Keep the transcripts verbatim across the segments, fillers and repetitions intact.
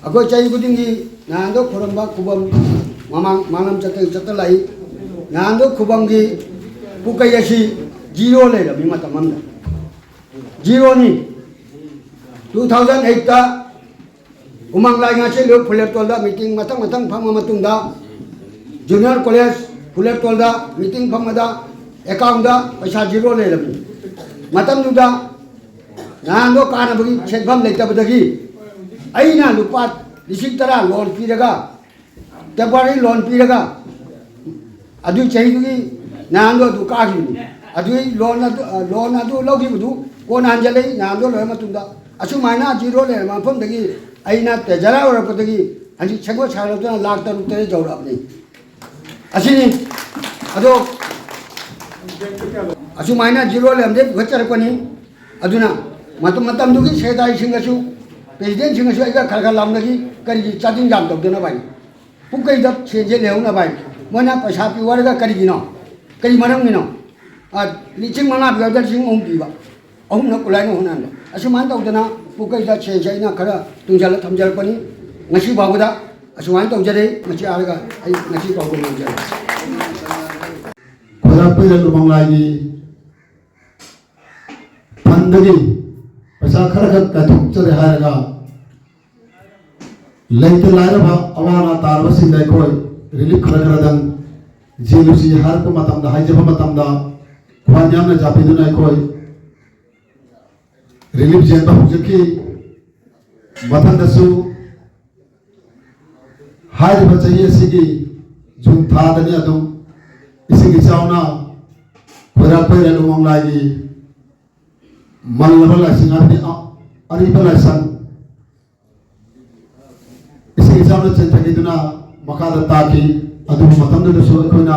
ꯑꯩꯈꯣꯏ ꯆꯍꯤ ꯈꯨꯗꯤꯡꯒꯤ ꯅꯍꯥꯟꯗꯣ ꯈꯨꯔꯝꯕ ꯈꯨꯕꯝ, ꯃꯃꯥꯡ ꯃꯥꯡꯂꯝ ꯆꯠꯇꯒꯤ ꯆꯠꯇ ꯂꯥꯛꯏ꯫ ꯅꯍꯥꯟꯗꯣ ꯈꯨꯕꯝꯒꯤ ꯄꯨꯀꯩ ꯑꯁꯤ ꯖꯤꯔꯣ ꯂꯩꯔꯝꯃꯤ ꯃꯇꯝ ꯑꯃꯗ꯫ ꯖꯤꯔꯣꯅꯤ꯫ Two thousand eight ꯇ ꯎꯃꯪ ꯂꯥꯏ ꯉꯥꯛꯁꯦꯜꯂꯨ ꯐꯨꯂꯦꯞꯇꯣꯜꯗ ꯃꯤꯇꯤꯡ ꯃꯊꯪ ꯃꯊꯪ ꯐꯝꯃ ꯃꯇꯨꯡꯗ, ꯖꯨꯅꯤꯌꯔ ꯀꯣꯂꯦꯖ ꯐꯨꯂꯦꯞꯇꯣꯜꯗ ꯃꯤꯇꯤꯡ ꯐꯝꯕꯗ ꯑꯦꯀꯥꯎꯟꯗ ꯄꯩꯁꯥ ꯖꯤꯔꯣ ꯂꯩꯔꯝꯃꯤ꯫ ꯃꯇꯝꯗꯨꯗ ꯅꯍꯥꯟꯗꯣ ꯀꯥꯟꯅꯕꯒꯤ ꯁꯦꯟꯐꯝ ꯂꯩꯇꯕꯗꯒꯤ ꯑꯩꯅ ꯂꯨꯄꯥ ꯂꯤꯁꯤꯡ ꯇꯔꯥ ꯂꯣꯟ ꯄꯤꯔꯒ, ꯇꯦꯝꯄꯣꯔꯔꯤ ꯂꯣꯟ ꯄꯤꯔꯒ, ꯑꯗꯨꯒꯤ ꯆꯍꯤꯗꯨꯒꯤ ꯅꯍꯥꯟꯗꯣ ꯑꯗꯨ ꯀꯥꯈꯤꯕꯅꯤ꯫ ꯑꯗꯨꯒꯤ ꯂꯣꯟ ꯑꯗꯨ, ꯂꯣꯟ ꯑꯗꯨ ꯂꯧꯈꯤꯕꯗꯨ ꯀꯣꯟꯅ ꯍꯟꯖꯤꯜꯂꯛꯏ꯫ ꯅꯍꯥꯟꯗꯣ ꯂꯣꯏꯔ ꯃꯇꯨꯡꯗ ꯑꯁꯨꯃꯥꯏꯅ ꯖꯤꯔꯣ ꯂꯩꯔꯝꯕ ꯃꯐꯝꯗꯒꯤ ꯑꯩꯅ ꯇꯦꯖꯔꯥ ꯑꯣꯏꯔꯛꯄꯗꯒꯤ ꯍꯧꯖꯤꯛ ꯁꯦꯝꯒꯠ ꯁꯥꯒꯠꯂꯛꯇꯨꯅ ꯂꯥꯈ ꯇꯔꯨꯛ ꯇꯔꯦꯠ ꯌꯧꯔꯛꯑꯕꯅꯤ꯫ ꯑꯁꯤꯅꯤ꯫ ꯑꯗꯣ ꯑꯁꯨꯃꯥꯏꯅ ꯖꯤꯔꯣ ꯂꯩꯔꯝꯗꯩ ꯄꯨꯈꯠꯆꯔꯛꯄꯅꯤ꯫ ꯑꯗꯨꯅ ꯃꯇꯝ ꯃꯇꯝꯗꯨꯒꯤ ꯁꯦꯀ꯭ꯔꯦꯇꯥꯔꯤꯁꯤꯡꯒꯁꯨ, ꯄ꯭ꯔꯦꯁꯤꯗꯦꯟꯁꯤꯡꯒꯁꯨ ꯑꯩꯒ ꯈꯔ ꯈꯔ ꯂꯥꯎꯅꯈꯤ꯫ "ꯀꯔꯤꯒꯤ ꯆꯥꯗꯤꯡ ꯌꯥꯝ ꯇꯧꯗꯅꯕ ꯍꯥꯏꯅ? ꯄꯨꯡꯀꯩꯗ ꯁꯦꯟꯁꯦ ꯂꯩꯍꯧꯅꯕ ꯍꯥꯏꯅ ꯃꯣꯏꯅ ꯄꯩꯁꯥ ꯄꯤꯌꯨ ꯍꯥꯏꯔꯒ ꯀꯔꯤꯒꯤꯅꯣ? ꯀꯔꯤ ꯃꯔꯝꯒꯤꯅꯣ? ꯑ, ꯂꯤꯁꯤꯡ ꯃꯉꯥ ꯄꯤꯌꯨ ꯍꯥꯏꯕꯗ ꯂꯤꯁꯤꯡ ꯑꯍꯨꯝ ꯄꯤꯕ, ꯑꯍꯨꯝꯅ ꯀꯨꯂꯥꯏꯅ ꯍꯨꯟꯍꯟꯕ꯫ ꯑꯁꯨꯃꯥꯏꯅ ꯇꯧꯗꯅ ꯄꯨꯀꯩꯗ ꯁꯦꯟꯁꯦ ꯑꯩꯅ ꯈꯔ ꯇꯨꯡꯁꯤꯜꯂ ꯊꯝꯖꯔꯛꯄꯅꯤ꯫ ꯉꯁꯤ ꯐꯥꯎꯕꯗ ꯑꯁꯨꯃꯥꯏꯅ ꯇꯧꯖꯔꯤ꯫ ꯃꯁꯤ ꯍꯥꯏꯔꯒ ꯑꯩ ꯉꯁꯤ ꯐꯥꯎꯕ ꯉꯝꯖꯔꯦ꯫ ꯈꯣꯏꯔꯥꯛꯄꯩꯔ ꯂꯨꯃꯪꯂꯥꯏꯒꯤ ꯐꯟꯗꯒꯤ ꯄꯩꯁꯥ ꯈꯔ ꯈꯛ ꯀꯥꯏꯊꯣꯛꯆꯔꯦ ꯍꯥꯏꯔꯒ ꯂꯩꯇ ꯂꯥꯏꯔꯕ ꯑꯋꯥ ꯑꯅꯥ ꯇꯥꯔꯕꯁꯤꯡꯗ ꯑꯩꯈꯣꯏ ꯔꯤꯂꯤꯐ ꯈꯔ ꯈꯔꯗꯪ ꯌꯦꯜꯂꯨꯁꯤ ꯍꯥꯏꯔꯛꯄ ꯃꯇꯝꯗ, ꯍꯥꯏꯖꯕ ꯃꯇꯝꯗ ꯈ꯭ꯋꯥꯏ ꯌꯥꯝꯅ ꯖꯥꯄꯤꯗꯨꯅ ꯑꯩꯈꯣꯏ ꯔꯤꯂꯤꯐ ꯌꯦꯟꯕ ꯍꯧꯖꯈꯤ꯫ ꯃꯊꯪꯗꯁꯨ ꯍꯥꯏꯔꯤꯕ ꯆꯍꯤ ꯑꯁꯤꯒꯤ ꯖꯨꯟ ꯊꯥꯗꯅꯤ ꯑꯗꯨꯝ ꯏꯁꯤꯡ ꯏꯆꯥꯎꯅ ꯈꯣꯏꯔꯥꯛꯄꯩꯔ ꯂꯨꯃꯪꯂꯥꯏꯒꯤ ꯃꯜꯂꯕ ꯂꯥꯏꯁꯪ ꯍꯥꯏꯕꯗꯤ ꯑ-, ꯑꯔꯤꯕ ꯂꯥꯏꯁꯪ ꯏꯁꯤꯡ ꯏꯆꯥꯎꯅ ꯆꯦꯟꯊꯈꯤꯗꯨꯅ ꯃꯈꯥꯗ ꯇꯥꯈꯤ꯫ ꯑꯗꯨꯕꯨ ꯃꯇꯝꯗꯨꯗꯁꯨ ꯑꯩꯈꯣꯏꯅ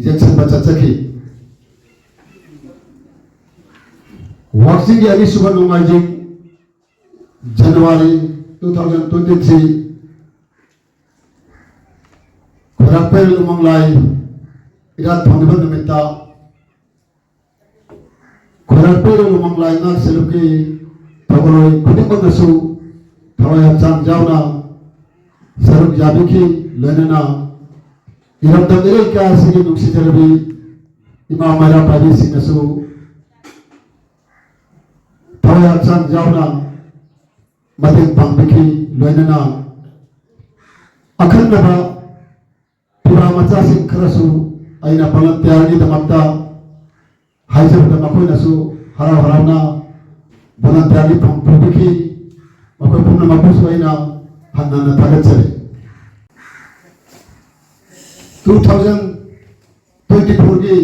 ꯌꯦꯡꯁꯤꯟꯕ ꯆꯠꯆꯈꯤ꯫ ꯋꯥꯛꯆꯤꯡꯒꯤ ꯑꯅꯤꯁꯨꯕ ꯅꯣꯡꯃꯥꯏꯖꯤꯡ, January two thousand twenty three, ꯈꯣꯏꯔꯥꯛꯄꯩꯔ ꯂꯨꯃꯪꯂꯥꯏ ꯏꯔꯥꯠ ꯐꯪꯂꯤꯕ ꯅꯨꯃꯤꯠꯇ ꯈꯣꯏꯔꯥꯛꯄꯩꯔ ꯂꯨꯃꯪꯂꯥꯏ ꯉꯥꯛ ꯁꯦꯜꯂꯨꯛꯀꯤ ꯊꯧꯒꯜꯂꯣꯏ ꯈꯨꯗꯤꯡꯃꯛꯅꯁꯨ ꯊꯋꯥꯏ ꯍꯛꯆꯥꯡ ꯌꯥꯎꯅ ꯁꯔꯨꯛ ꯌꯥꯕꯤꯈꯤ꯫ ꯂꯣꯏꯅꯅ ꯏꯔꯝꯗꯝ ꯏꯔꯩ ꯀꯌꯥ ꯑꯁꯤꯒꯤ ꯅꯨꯡꯁꯤꯖꯔꯕꯤ ꯏꯃꯥ ꯃꯩꯔꯥ ꯄꯥꯏꯕꯤꯁꯤꯡꯅꯁꯨ ꯊꯋꯥꯏ ꯍꯛꯆꯥꯡ ꯌꯥꯎꯅ ꯃꯇꯦꯡ ꯄꯥꯡꯕꯤꯈꯤ꯫ ꯂꯣꯏꯅꯅ ꯑꯈꯟꯅꯕ ꯄꯤꯕ ꯃꯆꯥꯁꯤꯡ ꯈꯔꯁꯨ ꯑꯩꯅ ꯚꯣꯂꯟꯇꯤꯌꯔꯒꯤꯗꯃꯛꯇ ꯍꯥꯏꯖꯕꯗ ꯃꯈꯣꯏꯅꯁꯨ ꯍꯔꯥꯎ ꯍꯔꯥꯎꯅ ꯚꯣꯂꯟꯇꯤꯌꯔꯒꯤ ꯐꯝ ꯄꯨꯕꯤꯈꯤ꯫ ꯃꯈꯣꯏ ꯄꯨꯝꯅꯃꯛꯄꯨꯁꯨ ꯑꯩꯅ ꯍꯟꯅ ꯍꯟꯅ ꯊꯥꯒꯠꯆꯔꯤ꯫ Two thousand twenty fourꯒꯤ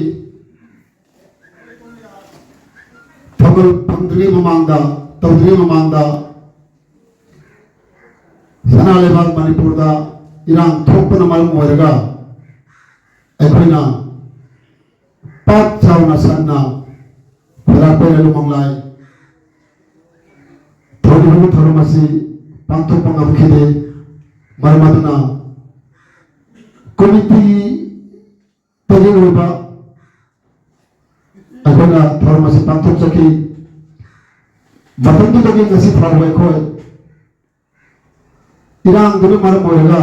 ꯊꯧꯒꯜ ꯐꯪꯗ꯭ꯔꯤꯉꯩ ꯃꯃꯥꯡꯗ, ꯇꯧꯗ꯭ꯔꯤꯉꯩ ꯃꯃꯥꯡꯗ ꯁꯅꯥ ꯂꯩꯕꯥꯛ ꯃꯅꯤꯄꯨꯔꯗ ꯏꯔꯥꯡ ꯊꯣꯛꯄꯅ ꯃꯔꯝ ꯑꯣꯏꯔꯒ ꯑꯩꯈꯣꯏꯅ ꯄꯥꯛ ꯆꯥꯎꯅ ꯁꯟꯅ ꯈꯣꯏꯔꯥꯛꯄꯩ ꯂꯨꯃꯪꯂꯥꯏ ꯊꯧꯔꯤꯕꯒꯤ ꯊꯧꯔꯝ ꯑꯁꯤ ꯄꯥꯡꯊꯣꯛꯄ ꯉꯝꯈꯤꯗꯦ꯫ ꯃꯔꯝ ꯑꯗꯨꯅ ꯀꯣꯃꯤꯇꯤꯗꯒꯤ ꯑꯣꯏꯕ ꯑꯩꯈꯣꯏꯅ ꯊꯧꯔꯝ ꯑꯁꯤ ꯄꯥꯡꯊꯣꯛꯆꯈꯤ꯫ ꯃꯇꯝꯗꯨꯗꯒꯤ ꯉꯁꯤ ꯐꯥꯎꯕ ꯑꯩꯈꯣꯏ ꯏꯔꯥꯡꯗꯨꯅ ꯃꯔꯝ ꯑꯣꯏꯔꯒ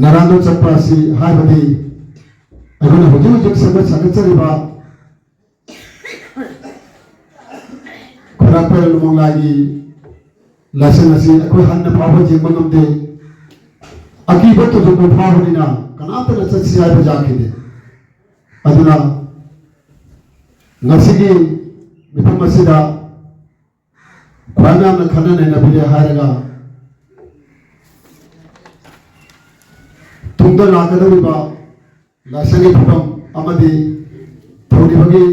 ꯅꯔꯥꯟꯗꯣ ꯆꯠꯄ ꯑꯁꯤ, ꯍꯥꯏꯕꯗꯤ ꯑꯩꯈꯣꯏꯅ ꯍꯧꯖꯤꯛ ꯍꯧꯖꯤꯛ ꯁꯦꯝꯒꯠ ꯁꯥꯒꯠꯆꯔꯤꯕ ꯈꯣꯏꯔꯥꯛꯄꯩ ꯂꯨꯃꯪꯂꯥꯏꯒꯤ ꯂꯥꯏꯁꯪ ꯑꯁꯤ ꯑꯩꯈꯣꯏ ꯍꯟꯅ ꯐꯥꯎꯕ ꯌꯦꯡꯕ ꯉꯝꯗꯦ꯫ ꯑꯀꯤꯕ ꯊꯧꯗꯣꯛꯄ ꯐꯥꯎꯕꯅꯤꯅ ꯀꯅꯥꯝꯇꯅ ꯆꯠꯁꯤ ꯍꯥꯏꯕ ꯌꯥꯈꯤꯗꯦ꯫ ꯑꯗꯨꯅ ꯉꯁꯤꯒꯤ ꯃꯤꯐꯝ ꯑꯁꯤꯗ ꯈ꯭ꯋꯥꯏ ꯌꯥꯝꯅ ꯈꯟꯅ ꯅꯩꯅꯕꯤꯔꯦ ꯍꯥꯏꯔꯒ ꯇꯨꯡꯗ ꯂꯥꯛꯀꯗꯧꯔꯤꯕ ꯂꯥꯏꯁꯪꯒꯤ ꯐꯤꯕꯝ ꯑꯃꯗꯤ ꯊꯧꯅꯤꯕꯒꯤ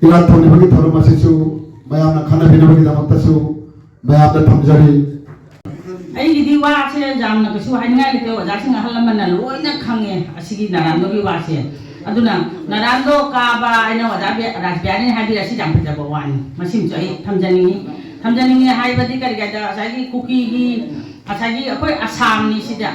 ꯏꯔꯥꯠ ꯊꯧꯅꯤꯕꯒꯤ ꯊꯧꯔꯝ ꯑꯁꯤꯁꯨ ꯃꯌꯥꯝꯅ ꯈꯟꯅꯕꯤꯅꯕꯒꯤꯗꯃꯛꯇꯁꯨ ꯃꯌꯥꯝꯗ ꯊꯝꯖꯔꯤ꯫ ꯑꯩꯒꯤꯗꯤ ꯋꯥꯁꯦ ꯌꯥꯝꯅ ꯀꯩꯁꯨ ꯍꯥꯏꯅꯤꯡꯉꯥꯏ ꯂꯩꯇꯦ, ꯑꯣꯖꯥꯁꯤꯡ ꯑꯍꯜ ꯂꯃꯟꯅ ꯂꯣꯏꯅ ꯈꯪꯉꯦ ꯑꯁꯤꯒꯤ ꯅꯔꯥꯟꯗꯣꯒꯤ ꯋꯥꯁꯦ꯫ ꯑꯗꯨꯅ ꯅꯔꯥꯟꯗꯣ ꯀꯥꯕ ꯍꯥꯏꯅ ꯑꯣꯖꯥ ꯕꯤ-, ꯔꯥꯁꯕꯤꯍꯥꯔꯤꯅ ꯍꯥꯏꯕꯤꯔꯛꯑꯁꯤ ꯌꯥꯝ ꯐꯖꯕ ꯋꯥꯅꯤ꯫ ꯃꯁꯤꯃꯁꯨ ꯑꯩ ꯊꯝꯖꯅꯤꯡꯉꯤ꯫ ꯊꯝꯖꯅꯤꯡꯉꯤ ꯍꯥꯏꯕꯗꯤ ꯀꯔꯤꯒꯤ ꯍꯥꯏꯗ ꯉꯁꯥꯏꯒꯤ ꯀꯨꯀꯤꯒꯤ, ꯉꯁꯥꯏꯒꯤ ꯑꯩꯈꯣꯏ ꯑꯁꯥꯝꯅꯤ ꯁꯤꯗ꯫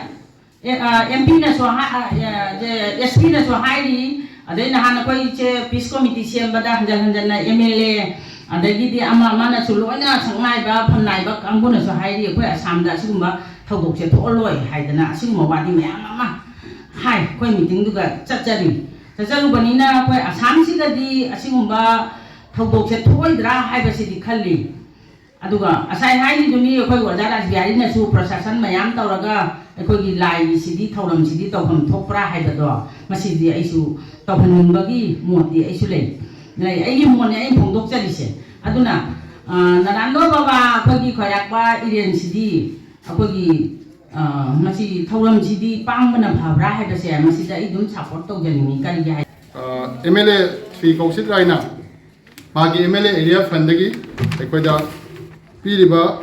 ꯑꯦ, ꯑ, ꯑꯦꯝ ꯄꯤꯅꯁꯨ ꯍꯥ-, ꯑ, ꯑꯦ, ꯑꯦꯁ ꯄꯤꯅꯁꯨ ꯍꯥꯏꯔꯤ, ꯑꯗꯩ ꯅꯍꯥꯟ ꯑꯩꯈꯣꯏ ꯏꯆꯦ ꯄꯤꯁ ꯀꯣꯃꯤꯇꯤ ꯁꯦꯝꯕꯗ ꯍꯟꯖꯟ ꯍꯟꯖꯟꯅ ꯑꯦꯝ ꯑꯦꯜ ꯑꯦ, ꯑꯗꯒꯤꯗꯤ ꯑꯃ ꯑꯃꯅꯁꯨ ꯂꯣꯏꯅ ꯁꯛꯅꯥꯏꯕ ꯐꯝꯅꯥꯏꯕ ꯀꯥꯡꯕꯨꯅꯁꯨ ꯍꯥꯏꯔꯤ, ꯑꯩꯈꯣꯏ ꯑꯁꯥꯝꯗ ꯑꯁꯤꯒꯨꯝꯕ ꯊꯧꯗꯣꯛꯁꯦ ꯊꯣꯛꯍꯜꯂꯣꯏ ꯍꯥꯏꯗꯅ ꯑꯁꯤꯒꯨꯝꯕ ꯋꯥꯗꯤ ꯃꯌꯥꯝ ꯑꯃ ꯍꯥꯏ꯫ ꯑꯩꯈꯣꯏ ꯃꯤꯇꯤꯡꯗꯨꯒ ꯆꯠꯆꯔꯤ꯫ ꯆꯠꯆꯔꯨꯕꯅꯤꯅ ꯑꯩꯈꯣꯏ ꯑꯁꯥꯝꯁꯤꯗꯗꯤ ꯑꯁꯤꯒꯨꯝꯕ ꯊꯧꯗꯣꯛꯁꯦ ꯊꯣꯛꯑꯣꯏꯗ꯭ꯔꯥ ꯍꯥꯏꯕꯁꯤꯗꯤ ꯈꯜꯂꯤ꯫ ꯑꯗꯨꯒ ꯉꯁꯥꯏ ꯍꯥꯏꯔꯤꯗꯨꯅꯤ, ꯑꯩꯈꯣꯏ ꯑꯣꯖꯥ ꯔꯥꯁꯕꯤꯍꯥꯔꯤꯅꯁꯨ ꯄ꯭ꯔꯣꯁꯦꯁꯟ ꯃꯌꯥꯝ ꯇꯧꯔꯒ ꯑꯩꯈꯣꯏꯒꯤ ꯂꯥꯏꯒꯤꯁꯤꯗꯤ ꯊꯧꯔꯝꯁꯤꯗꯤ ꯇꯧꯐꯝ ꯊꯣꯛꯄ꯭ꯔꯥ ꯍꯥꯏꯕꯗꯣ, ꯃꯁꯤꯗꯤ ꯑꯩꯁꯨ ꯇꯧꯍꯟꯅꯤꯡꯕꯒꯤ ꯃꯣꯠꯇꯤ ꯑꯩꯁꯨ ꯂꯩ꯫ ꯂꯩ, ꯑꯩꯒꯤ ꯃꯣꯠꯅꯦ ꯑꯩꯅ ꯐꯣꯡꯗꯣꯛꯆꯔꯤꯁꯦ꯫ ꯑꯗꯨꯅ, ꯑ, ꯅꯅꯥꯟꯗꯣ ꯕꯕꯥ ꯑꯩꯈꯣꯏꯒꯤ ꯈ꯭ꯋꯥꯏꯔꯥꯛꯄ ꯏꯔꯦꯟꯁꯤꯗꯤ ꯑꯩꯈꯣꯏꯒꯤ, ꯑ, ꯃꯁꯤ ꯊꯧꯔꯝꯁꯤꯗꯤ ꯄꯥꯡꯕꯅ ꯐꯕ꯭ꯔꯥ ꯍꯥꯏꯕꯁꯦ ꯃꯁꯤꯗ ꯑꯩ ꯑꯗꯨꯝ ꯁꯄꯣꯔꯠ ꯇꯧꯖꯅꯤꯡꯉꯤ꯫ ꯀꯔꯤꯒꯤ ꯍꯥꯏ ꯑꯦꯝ ꯑꯦꯜ ꯑꯦ ꯁ꯭ꯔꯤ ꯀꯧꯁꯤꯛ ꯔꯥꯏꯅ ꯃꯥꯒꯤ ꯑꯦꯝ ꯑꯦꯜ ꯑꯦ ꯑꯦꯔꯤꯌꯥ ꯐꯟꯗꯒꯤ ꯑꯩꯈꯣꯏꯗ ꯄꯤꯔꯤꯕ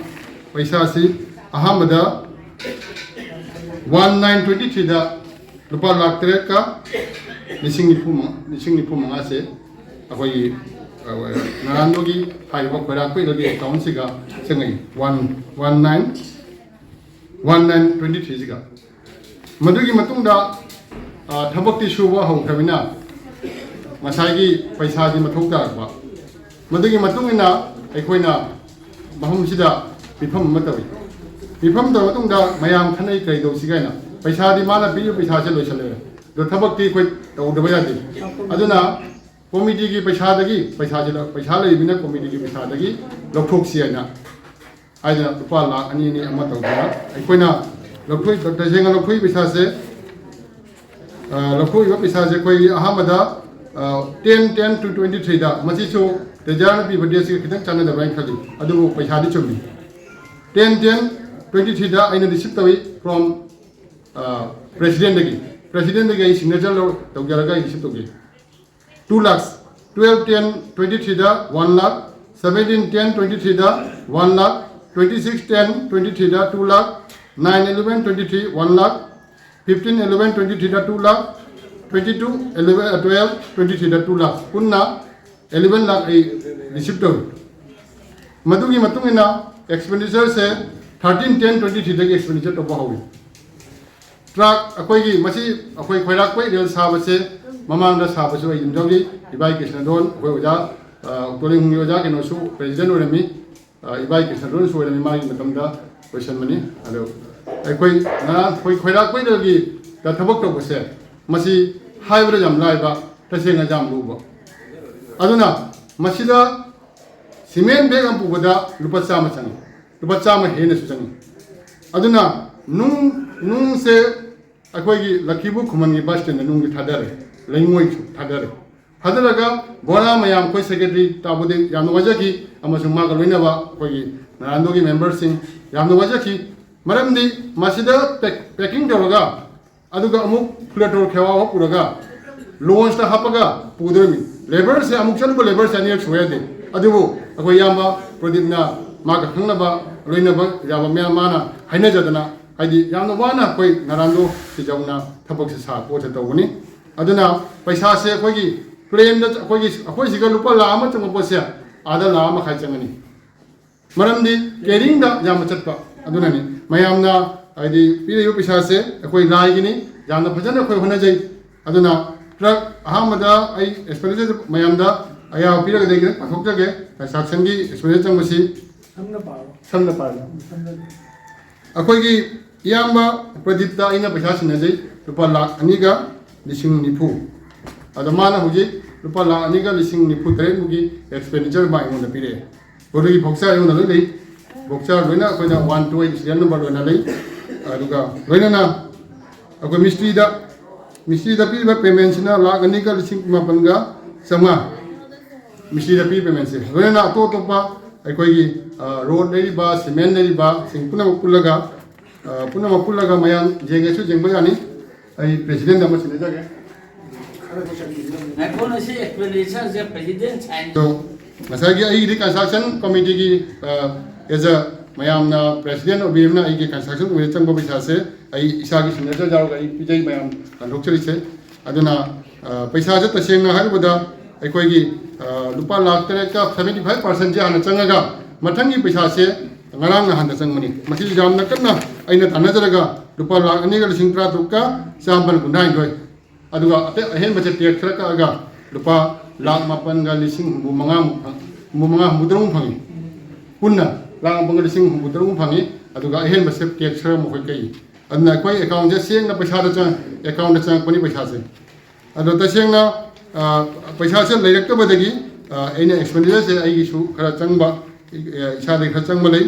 ꯄꯩꯁꯥꯁꯤ ꯑꯍꯥꯟꯕꯗ ꯋꯥꯟ ꯅꯥꯏꯟ ꯇ꯭ꯋꯦꯟꯇꯤ ꯊ꯭ꯔꯤꯗ ꯂꯨꯄꯥ ꯂꯥꯈ ꯇꯔꯦꯠꯀ ꯂꯤꯁꯤꯡ ꯅꯤꯐꯨ ꯃꯉꯥ, ꯂꯤꯁꯤꯡ ꯅꯤꯐꯨ ꯃꯉꯥꯁꯦ ꯑꯩꯈꯣꯏꯒꯤ, ꯑ, ꯅꯅꯥꯟꯗꯣꯒꯤ ꯍꯥꯏꯔꯤꯕ ꯈ꯭ꯋꯥꯏꯔꯥꯛꯄ ꯏꯔꯒꯤ ꯑꯦꯀꯥꯎꯟꯁꯤꯒ ꯆꯪꯉꯛꯏ꯫ One, one nine, one nine twenty ꯊ꯭ꯔꯤꯁꯤꯒ꯫ ꯃꯗꯨꯒꯤ ꯃꯇꯨꯡꯗ, ꯑ, ꯊꯕꯛꯇꯤ ꯁꯨꯕ ꯍꯧꯈ꯭ꯔꯕꯅꯤꯅ ꯉꯁꯥꯏꯒꯤ ꯄꯩꯁꯥꯗꯤ ꯃꯊꯧ ꯇꯥꯔꯛꯄ꯫ ꯃꯗꯨꯒꯤ ꯃꯇꯨꯡ ꯏꯟꯅ ꯑꯩꯈꯣꯏꯅ ꯃꯐꯝꯁꯤꯗ ꯃꯤꯐꯝ ꯑꯃ ꯇꯧꯏ꯫ ꯃꯤꯐꯝ ꯇꯧꯔ ꯃꯇꯨꯡꯗ ꯃꯌꯥꯝ ꯈꯟꯅꯩ, ꯀꯔꯤ ꯇꯧꯁꯤ ꯀꯥꯏꯅ꯫ ꯄꯩꯁꯥꯗꯤ ꯃꯥꯅ ꯄꯤꯔꯤꯕ ꯄꯩꯁꯥꯁꯦ ꯂꯣꯏꯁꯤꯜꯂꯦ, ꯑꯗꯣ ꯊꯕꯛꯇꯤ ꯑꯩꯈꯣꯏ ꯇꯧꯗꯕ ꯌꯥꯗꯦ꯫ ꯑꯗꯨꯅ ꯀꯣꯃꯤꯇꯤꯒꯤ ꯄꯩꯁꯥꯗꯒꯤ, ꯄꯩꯁꯥꯁꯤꯗ, ꯄꯩꯁꯥ ꯂꯩꯕꯅꯤꯅ ꯀꯣꯃꯤꯇꯤꯒꯤ ꯄꯩꯁꯥꯗꯒꯤ ꯂꯧꯊꯣꯛꯁꯤ ꯍꯥꯏꯅ, ꯍꯥꯏꯗꯅ ꯂꯨꯄꯥ ꯂꯥꯈ ꯑꯅꯤ ꯑꯅꯤ ꯑꯃ ꯇꯧꯗꯅ ꯑꯩꯈꯣꯏꯅ ꯂꯧꯊꯣꯛꯏ-, ꯇꯁꯦꯡꯅ ꯂꯧꯊꯣꯛꯏ ꯄꯩꯁꯥꯁꯦ, ꯑ, ꯂꯧꯊꯣꯛꯏꯕ ꯄꯩꯁꯥꯁꯦ ꯑꯩꯈꯣꯏꯒꯤ ꯑꯍꯥꯟꯕꯗ, ꯑ, ten ten to twenty threeꯗ, ꯃꯁꯤꯁꯨ ꯇꯦꯖꯥꯅ ꯄꯤꯕ ꯗꯦꯠꯁꯤꯒ ꯈꯤꯇꯪ ꯆꯥꯟꯅꯗꯕ꯭ꯔꯥ ꯍꯥꯏꯅ ꯈꯜꯂꯤ, ꯑꯗꯨꯕꯨ ꯄꯩꯁꯥꯗꯤ ꯆꯨꯝꯃꯤ꯫ Ten ten twenty threeꯗ ꯑꯩꯅ ꯔꯤꯁꯤꯞ ꯇꯧꯏ from, ꯑ, ꯄ꯭ꯔꯦꯁꯤꯗꯦꯟꯗꯒꯤ꯫ ꯄ꯭ꯔꯦꯁꯤꯗꯦꯟꯗꯒꯤ ꯑꯩ ꯁꯤꯒꯅꯦꯆꯔ ꯂꯧ-, ꯇꯧꯖꯔꯒ ꯑꯩ ꯔꯤꯁꯤꯞ ꯇꯧꯖꯩ꯫ Two lakhs, twelve ten twenty threeꯗ one lakh, seventeen ten twenty threeꯗ one lakh, twenty six ten twenty threeꯗ two lakh, nine eleven twenty three one lakh, fifteen eleven twenty threeꯗ two lakh, twenty two eleven, twelve twenty threeꯗ two lakh, ꯄꯨꯟꯅ eleven lakh ꯑꯩ receipt ꯇꯧꯏ꯫ ꯃꯗꯨꯒꯤ ꯃꯇꯨꯡ ꯏꯟꯅ ꯑꯦꯛꯁꯄꯦꯟꯗꯤꯆꯔꯁꯦ thirteen ten twenty threeꯗꯒꯤ expenditure ꯇꯧꯕ ꯍꯧꯏ꯫ Truck ꯑꯩꯈꯣꯏꯒꯤ ꯃꯁꯤ ꯑꯩꯈꯣꯏ ꯈ꯭ꯋꯥꯏꯔꯥꯛꯄ ꯔꯦꯜ ꯁꯥꯕꯁꯦ ꯃꯃꯥꯡꯗ ꯁꯥꯕꯁꯨ ꯑꯩ ꯑꯗꯨꯝ ꯌꯥꯎꯔꯤ꯫ ꯏꯕꯥꯏ ꯀ꯭ꯔꯤꯁꯅꯗꯣꯟ, ꯑꯩꯈꯣꯏ ꯑꯣꯖꯥ ꯑ, ꯇꯣꯂꯤꯡꯒꯤ ꯑꯣꯖꯥ ꯀꯩꯅꯣꯁꯨ ꯄ꯭ꯔꯦꯁꯤꯗꯦꯟ ꯑꯣꯏꯔꯝꯃꯤ, ꯑ, ꯏꯕꯥꯏ ꯀ꯭ꯔꯤꯁꯅꯗꯣꯟꯁꯨ ꯑꯣꯏꯔꯝꯃꯤ ꯃꯥꯒꯤ ꯃꯇꯝꯗ ꯂꯣꯏꯁꯟꯕꯅꯤ꯫ ꯑꯗꯣ ꯑꯩꯈꯣꯏ ꯉꯔꯥꯡ ꯑꯩꯈꯣꯏ ꯈꯣꯏꯔꯥꯛꯄꯩꯗꯒꯤ ꯊꯕꯛ ꯇꯧꯕꯁꯦ, ꯃꯁꯤ ꯍꯥꯏꯕꯗ ꯌꯥꯝ ꯂꯥꯏꯕ, ꯇꯁꯦꯡꯅ ꯌꯥꯝ ꯂꯨꯕ꯫ ꯑꯗꯨꯅ ꯃꯁꯤꯗ ꯁꯤꯃꯦꯟ ꯕꯦꯒ ꯑꯃ ꯄꯨꯕꯗ ꯂꯨꯄꯥ ꯆꯥꯝꯃ ꯆꯪꯉꯤ, ꯂꯨꯄꯥ ꯆꯥꯝꯃ ꯍꯦꯟꯅꯁꯨ ꯆꯪꯉꯤ꯫ ꯑꯗꯨꯅ ꯅꯨꯡ ꯅꯨꯡꯁꯦ ꯑꯩꯈꯣꯏꯒꯤ ꯂꯛꯈꯤꯕꯨ ꯈꯨꯃꯟꯒꯤ ꯕꯁ ꯁ꯭ꯇꯦꯟꯗ ꯅꯨꯡꯁꯦ ꯊꯥꯗꯔꯦ, ꯂꯩꯉꯣꯏꯁꯨ ꯊꯥꯗꯔꯦ꯫ ꯊꯥꯗꯔꯒ ꯕꯣꯔꯥ ꯃꯌꯥꯝ ꯑꯩꯈꯣꯏ ꯁꯦꯀ꯭ꯔꯦꯇꯔꯤ ꯇꯥꯕꯨꯗꯤ ꯌꯥꯝꯅ ꯋꯥꯖꯈꯤ, ꯑꯃꯁꯨꯡ ꯃꯥꯒ ꯂꯣꯏꯅꯕ ꯑꯩꯈꯣꯏꯒꯤ ꯅꯥꯔꯥꯟꯗꯣꯒꯤ ꯃꯦꯝꯕꯔꯁꯤꯡ ꯌꯥꯝꯅ ꯋꯥꯖꯈꯤ꯫ ꯃꯔꯝꯗꯤ ꯃꯁꯤꯗ ꯄꯦꯛ ꯄꯦꯀꯤꯡ ꯇꯧꯔꯒ ꯑꯗꯨꯒ ꯑꯃꯨꯛ ꯐꯨꯂꯦꯇꯣꯔ ꯈꯦꯋꯥ ꯄꯨꯔꯒ ꯂꯣꯟꯁꯇ ꯍꯥꯞꯄꯒ ꯄꯨꯗꯣꯔꯤꯃꯤ꯫ ꯂꯦꯕꯔꯁꯦ ꯑꯃꯨꯛ ꯆꯠꯂꯨꯕ ꯂꯦꯕꯔꯁꯦ ꯑꯅꯤꯔꯛ ꯁꯨꯕ ꯌꯥꯗꯦ꯫ ꯑꯗꯨꯕꯨ ꯑꯩꯈꯣꯏ ꯏꯌꯥꯝꯕ ꯄ꯭ꯔꯗꯤꯞꯅ ꯃꯥꯒ ꯈꯪꯅꯕ ꯂꯣꯏꯅꯕ ꯌꯥꯕ ꯃꯌꯥꯝ ꯃꯥꯅ ꯍꯥꯏꯅꯖꯗꯅ, ꯍꯥꯏꯗꯤ ꯌꯥꯝꯅ ꯋꯥꯅ ꯑꯩꯈꯣꯏ ꯅꯥꯔꯥꯟꯗꯣ ꯁꯤꯖꯧꯅ ꯊꯕꯛꯁꯦ ꯁꯥ ꯄꯣꯠꯁꯦ ꯇꯧꯕꯅꯤ꯫ ꯑꯗꯨꯅ ꯄꯩꯁꯥꯁꯦ ꯑꯩꯈꯣꯏꯒꯤ ꯀ꯭ꯂꯦꯝꯗ ꯑꯩꯈꯣꯏꯒꯤ ꯑꯩꯈꯣꯏꯁꯤꯒ ꯂꯨꯄꯥ ꯂꯥꯈ ꯑꯃ ꯆꯪꯕ ꯄꯣꯠꯁꯦ ꯑꯥꯗ ꯂꯥꯈ ꯑꯃ ꯃꯈꯥꯏ ꯆꯪꯒꯅꯤ꯫ ꯃꯔꯝꯗꯤ ꯀꯦꯔꯤꯡꯗ ꯌꯥꯝꯅ ꯆꯠꯄ꯫ ꯑꯗꯨꯅꯅꯤ ꯃꯌꯥꯝꯅ ꯍꯥꯏꯗꯤ ꯄꯤꯔꯤꯕ ꯄꯩꯁꯥꯁꯦ ꯑꯩꯈꯣꯏ ꯂꯥꯏꯒꯤꯅꯤ, ꯌꯥꯝꯅ ꯐꯖꯅ ꯑꯩꯈꯣꯏ ꯍꯣꯠꯅꯖꯩ꯫ ꯑꯗꯨꯅ ꯇ꯭ꯔꯛ ꯑꯍꯥꯟꯕꯗ ꯑꯩ ꯑꯦꯛꯁꯄꯦꯟꯗꯤꯆꯔ ꯃꯌꯥꯝꯗ ꯑꯌꯥꯕ ꯄꯤꯔꯒꯗꯤ ꯑꯩ ꯈꯤꯇꯪ ꯄꯥꯊꯣꯛꯆꯒꯦ꯫ ꯀꯟꯁꯇ꯭ꯔꯛꯁꯟꯒꯤ ꯑꯦꯛꯁꯄꯦꯟꯗꯤꯆꯔ ꯆꯪꯕꯁꯤ ꯁꯝꯅ ꯄꯥꯔꯣ꯫ ꯁꯝꯅ ꯄꯥꯔꯣ꯫ ꯁꯝꯅ ꯑꯩꯈꯣꯏꯒꯤ ꯏꯌꯥꯝꯕ ꯄ꯭ꯔꯗꯤꯞꯇ ꯑꯩꯅ ꯄꯩꯁꯥ ꯁꯤꯟꯅꯖꯩ, ꯂꯨꯄꯥ ꯂꯥꯈ ꯑꯅꯤꯒ ꯂꯤꯁꯤꯡ ꯅꯤꯐꯨ꯫ ꯑꯗꯣ ꯃꯥꯅ ꯍꯧꯖꯤꯛ ꯂꯨꯄꯥ ꯂꯥꯈ ꯑꯅꯤꯒ ꯂꯤꯁꯤꯡ ꯅꯤꯐꯨ ꯇꯔꯦꯠꯃꯨꯛꯀꯤ ꯑꯦꯛꯁꯄꯦꯟꯗꯤꯆꯔ ꯃꯥ ꯑꯩꯉꯣꯟꯗ ꯄꯤꯔꯛꯑꯦ꯫ ꯃꯗꯨꯒꯤ ꯚꯣꯛꯆꯔ ꯑꯩꯉꯣꯟꯗ ꯂꯣꯏ ꯂꯩ꯫ ꯚꯣꯛꯆꯔ ꯂꯣꯏꯅ ꯑꯩꯈꯣꯏꯅ one two eight cereal number ꯂꯣꯏꯅ ꯂꯩ꯫ ꯑꯗꯨꯒ ꯂꯣꯏꯅꯅ ꯑꯩꯈꯣꯏ ꯃꯤꯁꯇ꯭ꯔꯤꯗ, ꯃꯤꯁꯇ꯭ꯔꯤꯗ ꯄꯤꯔꯤꯕ ꯄꯦꯃꯦꯟꯁꯤꯅ ꯂꯥꯈ ꯑꯅꯤꯒ ꯂꯤꯁꯤꯡ ꯃꯥꯄꯟꯒ ꯆꯥꯝꯃꯉꯥ꯫ ꯃꯤꯁꯇ꯭ꯔꯤꯗ ꯄꯤꯔꯤꯕ ꯄꯦꯃꯦꯟꯁꯦ꯫ ꯂꯣꯏꯅꯅ ꯑꯇꯣꯞ ꯑꯇꯣꯞꯄ ꯑꯩꯈꯣꯏꯒꯤ, ꯑ, ꯔꯣꯗ ꯂꯩꯔꯤꯕ, ꯁꯤꯃꯦꯟ ꯂꯩꯔꯤꯕꯁꯤꯡ ꯄꯨꯝꯅꯃꯛ ꯄꯨꯜꯂꯒ, ꯑ, ꯄꯨꯝꯅꯃꯛ ꯄꯨꯜꯂꯒ ꯃꯌꯥꯝ ꯌꯦꯡꯒꯦꯁꯨ ꯌꯦꯡꯕ ꯌꯥꯅꯤ꯫ ꯑꯩ ꯄ꯭ꯔꯦꯁꯤꯗꯦꯟꯗ ꯑꯃ ꯁꯤꯟꯅꯖꯒꯦ꯫ ꯉꯥꯏꯈꯣ, ꯉꯁꯤ ꯑꯦꯛꯁꯄ꯭ꯂꯦꯅꯦꯁꯟꯁꯦ ꯄ꯭ꯔꯦꯁꯤꯗꯦꯟ ꯁꯥꯏꯟ꯫ ꯑꯗꯣ ꯉꯁꯥꯏꯒꯤ ꯑꯩꯒꯤꯗꯤ ꯀꯟꯁꯇ꯭ꯔꯛꯁꯟ ꯀꯃꯤꯇꯤꯒꯤ, ꯑ, ꯑꯦꯖ ꯑ ꯃꯌꯥꯝꯅ ꯄ꯭ꯔꯦꯁꯤꯗꯦꯟ ꯑꯣꯏꯕꯤꯔꯕꯅꯤꯅ ꯑꯩꯒꯤ ꯀꯟꯁꯇ꯭ꯔꯛꯁꯟ ꯀꯃꯤꯇꯤꯗ ꯆꯪꯕ ꯄꯩꯁꯥꯁꯦ ꯑꯩ ꯏꯁꯥꯒꯤ ꯁꯤꯒꯅꯦꯆꯔ ꯌꯥꯎꯔꯒ ꯑꯩ ꯄꯤꯖꯩ꯫ ꯃꯌꯥꯝ ꯍꯟꯗꯣꯛꯆꯔꯤꯁꯦ꯫ ꯑꯗꯨꯅ, ꯑ, ꯄꯩꯁꯥꯁꯦ ꯇꯁꯦꯡꯅ ꯍꯥꯏꯔꯕꯗ ꯑꯩꯈꯣꯏꯒꯤ, ꯑ, ꯂꯨꯄꯥ ꯂꯥꯈ ꯇꯔꯦꯠꯀ seventy five percent ꯁꯦ ꯍꯥꯟꯅ ꯆꯪꯉꯒ ꯃꯊꯪꯒꯤ ꯄꯩꯁꯥꯁꯦ ꯉꯔꯥꯡ ꯅꯍꯥꯟꯗ ꯆꯪꯕꯅꯤ꯫ ꯃꯁꯤ ꯌꯥꯝꯅ ꯀꯟꯅ ꯑꯩꯅ ꯇꯥꯟꯅꯖꯔꯒ ꯂꯨꯄꯥ ꯂꯥꯈ ꯑꯅꯤꯒ ꯂꯤꯁꯤꯡ ꯇꯔꯥ ꯇꯔꯨꯛꯀ ꯆꯥꯝꯃꯥꯄꯟ ꯀꯨꯟꯊ꯭ꯔꯥ ꯍꯨꯝꯗꯣꯏ꯫ ꯑꯗꯨꯒ ꯑꯇꯩ ꯑꯍꯦꯟꯕꯁꯦ ꯇꯦꯛꯁ ꯈꯔ ꯀꯛꯑꯒ ꯂꯨꯄꯥ ꯂꯥꯈ ꯃꯥꯄꯟꯒ ꯂꯤꯁꯤꯡ ꯍꯨꯝꯐꯨ ꯃꯉꯥꯃꯨꯛ ꯐꯪ-, ꯍꯨꯝꯐꯨ ꯃꯉꯥ, ꯍꯨꯝꯐꯨ ꯇꯔꯨꯛꯃꯨꯛ ꯐꯪꯉꯤ꯫ ꯄꯨꯟꯅ ꯂꯥꯈ ꯃꯥꯄꯟꯒ ꯂꯤꯁꯤꯡ ꯍꯨꯝꯐꯨ ꯇꯔꯨꯛꯃꯨꯛ ꯐꯪꯉꯤ꯫ ꯑꯗꯨꯒ ꯑꯍꯦꯟꯕ ꯁꯦꯞ ꯀꯦꯛ ꯈꯔ ꯃꯈꯣꯏ ꯀꯛꯏ꯫ ꯑꯗꯨꯅ ꯑꯩꯈꯣꯏ ꯑꯦꯀꯥꯎꯟꯁꯦ ꯁꯦꯡꯅ ꯄꯩꯁꯥꯗ ꯆꯪ-, ꯑꯦꯀꯥꯎꯟꯗ ꯆꯪꯉꯛꯄꯅꯤ ꯄꯩꯁꯥꯁꯦ꯫ ꯑꯗꯣ ꯇꯁꯦꯡꯅ, ꯑ, ꯄꯩꯁꯥꯁꯦ ꯂꯩꯔꯛꯇꯕꯗꯒꯤ, ꯑ, ꯑꯩꯅ ꯑꯦꯛꯁꯄꯦꯟꯗꯤꯆꯔꯁꯦ ꯑꯩꯒꯤꯁꯨ ꯈꯔ ꯆꯪꯕ, ꯑ, ꯏꯁꯥꯗꯒꯤ ꯈꯔ ꯆꯪꯕ ꯂꯩ꯫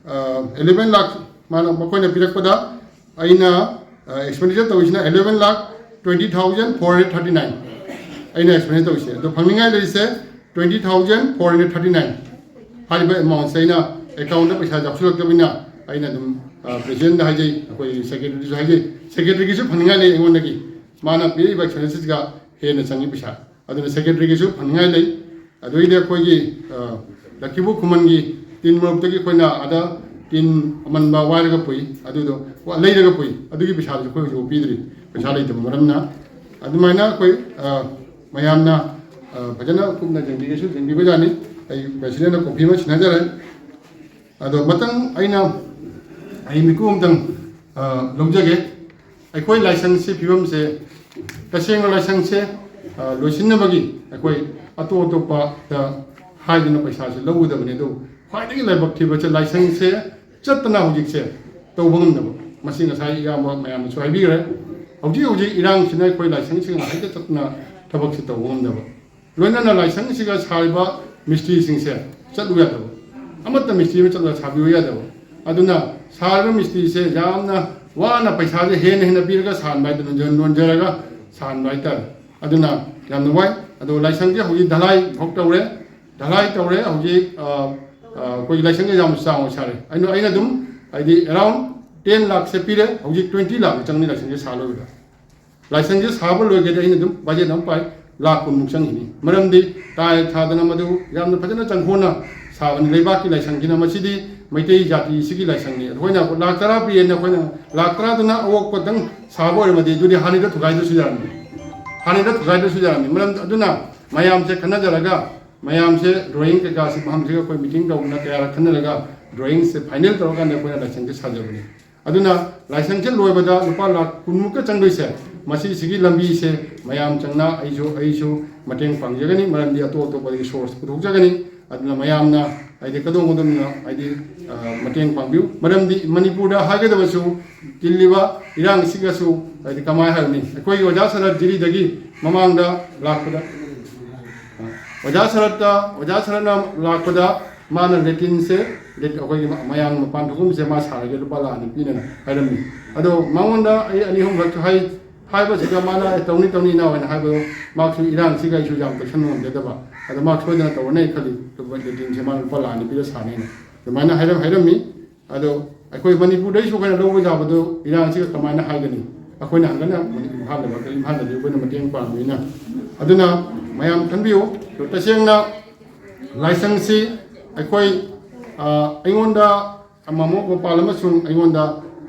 ꯑ, eleven ꯂꯥꯈ ꯃꯥꯅ, ꯃꯈꯣꯏꯅ ꯄꯤꯔꯛꯄꯗ ꯑꯩꯅ, ꯑ, ꯑꯦꯛꯁꯄꯦꯟꯗꯤꯆꯔ ꯇꯧꯔꯤꯁꯤꯅ eleven lakh twenty thousand four hundred thirty nine ꯑꯩꯅ ꯑꯦꯛꯁꯄꯦꯟꯗꯤꯆꯔ ꯇꯧꯔꯤꯁꯦ꯫ ꯑꯗꯣ ꯐꯪꯅꯤꯡꯉꯥꯏ ꯂꯩꯔꯤꯁꯦ twenty thousand four hundred thirty nine꯫ ꯍꯥꯏꯔꯤꯕ ꯑꯦꯃꯥꯎꯟꯁꯦ ꯑꯩꯅ ꯑꯦꯀꯥꯎꯟꯗ ꯄꯩꯁꯥ ꯌꯥꯎꯁꯤꯜꯂꯛꯇꯕꯅꯤꯅ ꯑꯩꯅ ꯑꯗꯨꯝ, ꯑ, ꯄ꯭ꯔꯦꯁꯤꯗꯦꯟꯗ ꯍꯥꯏꯖꯩ, ꯑꯩꯈꯣꯏ ꯁꯦꯀ꯭ꯔꯦꯇꯔꯤꯗꯁꯨ ꯍꯥꯏꯖꯩ, ꯁꯦꯀ꯭ꯔꯦꯇꯔꯤꯒꯤꯁꯨ ꯐꯪꯅꯤꯡꯉꯥꯏ ꯂꯩ ꯑꯩꯉꯣꯟꯗꯒꯤ꯫ ꯃꯥꯅ ꯄꯤꯔꯛꯏꯕ ꯑꯦꯛꯁꯄꯦꯟꯗꯤꯆꯔꯁꯤꯒ ꯍꯦꯟꯅ ꯆꯪꯉꯤ ꯄꯩꯁꯥ꯫ ꯑꯗꯨꯅ ꯁꯦꯀ꯭ꯔꯦꯇꯔꯤꯒꯤꯁꯨ ꯐꯪꯅꯤꯡꯉꯥꯏ ꯂꯩ꯫ ꯑꯗꯨꯏꯗꯤ ꯑꯩꯈꯣꯏꯒꯤ, ꯑ, ꯂꯛꯈꯤꯕꯨ ꯈꯨꯃꯟꯒꯤ ꯇꯤꯟ ꯃꯔꯨꯞꯇꯒꯤ ꯑꯩꯈꯣꯏꯅ ꯑꯥꯗ ꯇꯤꯟ ꯑꯃꯟꯕ ꯋꯥꯏꯔꯒ ꯄꯨꯏ, ꯑꯗꯨꯗꯣ ꯋꯥ-, ꯂꯩꯔꯒ ꯄꯨꯏ, ꯑꯗꯨꯒꯤ ꯄꯩꯁꯥꯗꯨꯁꯨ ꯑꯩꯈꯣꯏ ꯍꯧꯖꯤꯛ ꯄꯤꯗ꯭ꯔꯤ, ꯄꯩꯁꯥ ꯂꯩꯇꯕ ꯃꯔꯝꯅ꯫ ꯑꯗꯨꯃꯥꯏꯅ ꯑꯩꯈꯣꯏ, ꯑ, ꯃꯌꯥꯝꯅ, ꯑ, ꯐꯖꯅ ꯀꯨꯞꯅ ꯌꯦꯡꯕꯤꯒꯦꯁꯨ ꯌꯦꯡꯕꯤꯕ ꯌꯥꯅꯤ꯫ ꯑꯩ ꯄ꯭ꯔꯦꯁꯤꯗꯦꯟꯗ ꯀꯣꯄꯤ ꯑꯃ ꯁꯤꯟꯅꯖꯔꯦ꯫ ꯑꯗꯣ ꯃꯊꯪ ꯑꯩꯅ ꯑꯩ ꯃꯤꯀꯨꯞ ꯑꯃꯇꯪ, ꯑ, ꯂꯧꯖꯒꯦ꯫ ꯑꯩꯈꯣꯏ ꯂꯥꯏꯁꯪꯁꯤ ꯐꯤꯕꯝꯁꯦ, ꯇꯁꯦꯡꯅ ꯂꯥꯏꯁꯪꯁꯦ, ꯑ, ꯂꯣꯏꯁꯤꯟꯅꯕꯒꯤ ꯑꯩꯈꯣꯏ ꯑꯇꯣꯞ ꯑꯇꯣꯞꯄꯗ ꯍꯥꯏꯗꯨꯅ ꯄꯩꯁꯥꯁꯦ ꯂꯧꯒꯗꯕꯅꯤ꯫ ꯑꯗꯨ ꯈ꯭ꯋꯥꯏꯗꯒꯤ ꯂꯥꯏꯕꯛ ꯊꯤꯕꯁꯦ ꯂꯥꯏꯁꯪꯁꯦ ꯆꯠꯇꯅ ꯍꯧꯖꯤꯛꯁꯦ ꯇꯧꯕ ꯉꯝꯗꯕ꯫ ꯃꯁꯤ ꯉꯁꯥꯏ ꯏꯌꯥꯝꯕ ꯃꯌꯥꯝꯅꯁꯨ ꯍꯥꯏꯕꯤꯈ꯭ꯔꯦ꯫ ꯍꯧꯖꯤꯛ ꯍꯧꯖꯤꯛ ꯏꯔꯥꯡꯁꯤꯅ ꯑꯩꯈꯣꯏ ꯂꯥꯏꯁꯪꯁꯤꯡ ꯉꯥꯏꯍꯥꯛꯇ ꯆꯠꯇꯅ ꯊꯕꯛꯁꯦ ꯇꯧꯕ ꯉꯝꯗꯕ꯫ ꯂꯣꯏꯅꯅ ꯂꯥꯏꯁꯪꯁꯤꯒ ꯁꯥꯔꯤꯕ ꯃꯤꯁꯇ꯭ꯔꯤꯁꯤꯡꯁꯦ ꯆꯠꯂꯨ ꯌꯥꯗꯕ, ꯑꯃꯠꯇ ꯃꯤꯁꯇ꯭ꯔꯤ ꯑꯃ ꯆꯠꯂꯒ ꯁꯥꯕꯤꯌꯨ ꯌꯥꯗꯕ꯫ ꯑꯗꯨꯅ ꯁꯥꯔꯤꯕ ꯃꯤꯁꯇ꯭ꯔꯤꯁꯦ ꯌꯥꯝꯅ ꯋꯥꯅ ꯄꯩꯁꯥꯁꯦ ꯍꯦꯟꯅ ꯍꯦꯟꯅ ꯄꯤꯔꯒ ꯁꯥꯍꯟꯕ ꯍꯥꯏꯗꯅ ꯅꯣꯟꯖ-, ꯅꯣꯟꯖꯔꯒ ꯁꯥꯍꯟꯕ ꯍꯥꯏꯇꯥꯔꯦ꯫ ꯑꯗꯨꯅ ꯌꯥꯝꯅ ꯋꯥꯏ꯫ ꯑꯗꯣ ꯂꯥꯏꯁꯪꯁꯦ ꯍꯧꯖꯤꯛ ꯙꯂꯥꯏ ꯐꯥꯎ ꯇꯧꯔꯦ, ꯙꯂꯥꯏ ꯇꯧꯔꯦ꯫ ꯍꯧꯖꯤꯛ, ꯑ, ꯑ, ꯑꯩꯈꯣꯏꯒꯤ ꯂꯥꯏꯁꯪꯁꯦ ꯌꯥꯝ ꯆꯥꯎꯅ ꯁꯥꯔꯦ꯫ ꯑꯩꯅ, ꯑꯩꯅ ꯑꯗꯨꯝ ꯍꯥꯏꯗꯤ around ten ꯂꯥꯈꯁꯦ ꯄꯤꯔꯦ꯫ ꯍꯧꯖꯤꯛ twenty ꯂꯥꯈ ꯆꯪꯅꯤ ꯂꯥꯏꯁꯪꯁꯦ ꯁꯥ ꯂꯣꯏꯕꯗ꯫ ꯂꯥꯏꯁꯪꯁꯦ ꯁꯥꯕ ꯂꯣꯏꯒꯗꯤ ꯑꯩꯅ ꯑꯗꯨꯝ ꯕꯖꯦꯠ ꯑꯃ ꯄꯥꯏ, ꯂꯥꯈ ꯀꯨꯟꯃꯨꯛ ꯆꯪꯈꯤꯅꯤ꯫ ꯃꯔꯝꯗꯤ ꯇꯥꯏꯜ ꯊꯥꯗꯅ ꯃꯗꯨ ꯌꯥꯝꯅ ꯐꯖꯅ ꯆꯪꯈꯣꯟꯅ ꯁꯥꯕꯅꯤ꯫ ꯂꯩꯕꯥꯛꯀꯤ ꯂꯥꯏꯁꯪꯁꯤꯅ, ꯃꯁꯤꯗꯤ ꯃꯩꯇꯩ ꯖꯥꯇꯤꯁꯤꯒꯤ ꯂꯥꯏꯁꯪꯅꯤ꯫ ꯑꯩꯈꯣꯏꯅ ꯂꯥꯈ ꯇꯔꯥ ꯄꯤꯌꯦꯅ ꯑꯩꯈꯣꯏꯅ ꯂꯥꯈ ꯇꯔꯥꯗꯨꯅ ꯑꯋꯣꯛꯄꯗꯪ ꯁꯥꯕ ꯑꯣꯏꯔꯝꯃꯗꯤ ꯑꯗꯨꯗꯤ ꯍꯥꯟꯅꯗ ꯊꯨꯒꯥꯏꯗ꯭ꯔꯁꯨ ꯌꯥꯔꯝꯃꯤ, ꯍꯥꯟꯅꯗ ꯊꯨꯒꯥꯏꯗ꯭ꯔꯁꯨ ꯌꯥꯔꯝꯃꯤ꯫ ꯃꯔꯝ ꯑꯗꯨꯅ ꯃꯌꯥꯝꯁꯦ ꯈꯟꯅꯖꯔꯒ, ꯃꯌꯥꯝꯁꯦ ꯗ꯭ꯔꯣꯌꯤꯡ ꯀꯩꯀꯥꯁꯤ ꯃꯐꯝꯁꯤꯒ ꯑꯩꯈꯣꯏ ꯃꯤꯇꯤꯡ ꯇꯧꯗꯅ ꯀꯌꯥꯔꯛ ꯈꯟꯅꯔꯒ ꯗ꯭ꯔꯣꯌꯤꯡꯁꯦ ꯐꯥꯏꯅꯦꯜ ꯇꯧꯔꯀꯥꯟꯗ ꯑꯩꯈꯣꯏꯅ ꯂꯥꯏꯁꯪꯁꯦ ꯁꯥꯖꯕꯅꯤ꯫ ꯑꯗꯨꯅ ꯂꯥꯏꯁꯪꯁꯦ ꯂꯣꯏꯕꯗ ꯂꯨꯄꯥ ꯂꯥꯈ ꯀꯨꯟꯃꯨꯛꯀ ꯆꯪꯗꯣꯏꯁꯦ, ꯃꯁꯤꯁꯤꯒꯤ ꯂꯝꯕꯤꯁꯦ ꯃꯌꯥꯝ ꯆꯪꯅ ꯑꯩꯁꯨ ꯑꯩꯁꯨ ꯃꯇꯦꯡ ꯄꯥꯡꯖꯒꯅꯤ, ꯃꯔꯝꯗꯤ ꯑꯇꯣꯞ ꯑꯇꯣꯞꯄꯗꯒꯤ ꯁꯣꯔꯁ ꯄꯨꯊꯣꯛꯆꯒꯅꯤ꯫ ꯑꯗꯨꯅ ꯃꯌꯥꯝꯅ ꯍꯥꯏꯗꯤ ꯀꯗꯣꯝ ꯀꯗꯣꯝꯅ ꯍꯥꯏꯗꯤ ꯃꯇꯦꯡ ꯄꯥꯡꯕꯤꯌꯨ꯫ ꯃꯔꯝꯗꯤ ꯃꯅꯤꯄꯨꯔꯗ ꯍꯥꯏꯒꯗꯕꯁꯨ ꯇꯤꯜꯂꯤꯕ ꯏꯔꯥꯡꯁꯤꯒꯁꯨ ꯍꯥꯏꯗꯤ ꯀꯃꯥꯏꯅ ꯍꯥꯏꯔꯨꯅꯤ? ꯑꯩꯈꯣꯏꯒꯤ ꯑꯣꯖꯥ ꯁꯔꯠ ꯖꯤꯔꯤꯗꯒꯤ ꯃꯃꯥꯡꯗ ꯂꯥꯛꯄꯗ, ꯑꯣꯖꯥ ꯁꯔꯠꯇ ꯑꯣꯖꯥ ꯁꯔꯠꯅ ꯂꯥꯛꯄꯗ ꯃꯥꯅ ꯂꯦꯇꯤꯟꯁꯦ, ꯑꯩꯈꯣꯏꯒꯤ ꯃꯌꯥꯝ ꯃꯄꯥꯟ ꯊꯣꯛꯐꯝꯁꯦ ꯃꯥ ꯁꯥꯔꯒꯦ, ꯂꯨꯄꯥ ꯂꯥꯛ ꯑꯅꯤ ꯄꯤꯅꯅ ꯍꯥꯏꯔꯝꯃꯤ꯫ ꯑꯗꯣ ꯃꯉꯣꯟꯗ ꯑꯩ ꯑꯅꯤ ꯑꯍꯨꯝꯂꯛꯁꯨ ꯍꯥꯏ, ꯍꯥꯏꯕꯁꯤꯗ ꯃꯥꯅ "ꯇꯧꯅꯤ, ꯇꯧꯅꯤ ꯏꯅꯥꯎ" ꯍꯥꯏꯅ ꯍꯥꯏꯕꯗꯣ, ꯃꯍꯥꯛꯁꯨ ꯏꯔꯥꯡꯁꯤꯒ ꯑꯩꯁꯨ ꯌꯥꯝ ꯆꯦꯛꯁꯤꯟꯕ ꯉꯝꯖꯗꯕ, ꯑꯗꯣ ꯃꯍꯥꯛ ꯁꯣꯏꯗꯅ ꯇꯧꯔꯅꯤ ꯑꯩ ꯈꯜꯂꯤ꯫ ꯂꯦꯇꯤꯟꯁꯦ ꯃꯥꯅ ꯂꯨꯄꯥ ꯂꯥꯛ ꯑꯅꯤ ꯄꯤꯔ ꯁꯥꯅꯦꯅ ꯑꯗꯨꯃꯥꯏꯅ ꯍꯥꯏꯔꯝ ꯍꯥꯏꯔꯝꯃꯤ꯫ ꯑꯗꯣ ꯑꯩꯈꯣꯏ ꯃꯅꯤꯄꯨꯔꯗꯩꯁꯨ ꯑꯩꯈꯣꯏꯅ ꯂꯧꯕ ꯌꯥꯕꯗꯣ ꯏꯔꯥꯡꯁꯤꯒ ꯀꯃꯥꯏꯅ ꯍꯥꯏꯒꯅꯤ? ꯑꯩꯈꯣꯏꯅ ꯍꯪꯒꯅ ꯏꯝꯐꯥꯜꯗ, ꯏꯝꯐꯥꯜꯗꯗꯤ ꯑꯩꯈꯣꯏꯅ ꯃꯇꯦꯡ ꯄꯥꯡꯕꯅꯤꯅ꯫ ꯑꯗꯨꯅ ꯃꯌꯥꯝ ꯈꯟꯕꯤꯌꯨ꯫ ꯑꯗꯣ ꯇꯁꯦꯡꯅ ꯂꯥꯏꯁꯪꯁꯤ ꯑꯩꯈꯣꯏ, ꯑ, ꯑꯩꯉꯣꯟꯗ ꯃꯃꯣ ꯒꯣꯄꯥꯜ ꯑꯃꯁꯨꯡ ꯑꯩꯉꯣꯟꯗ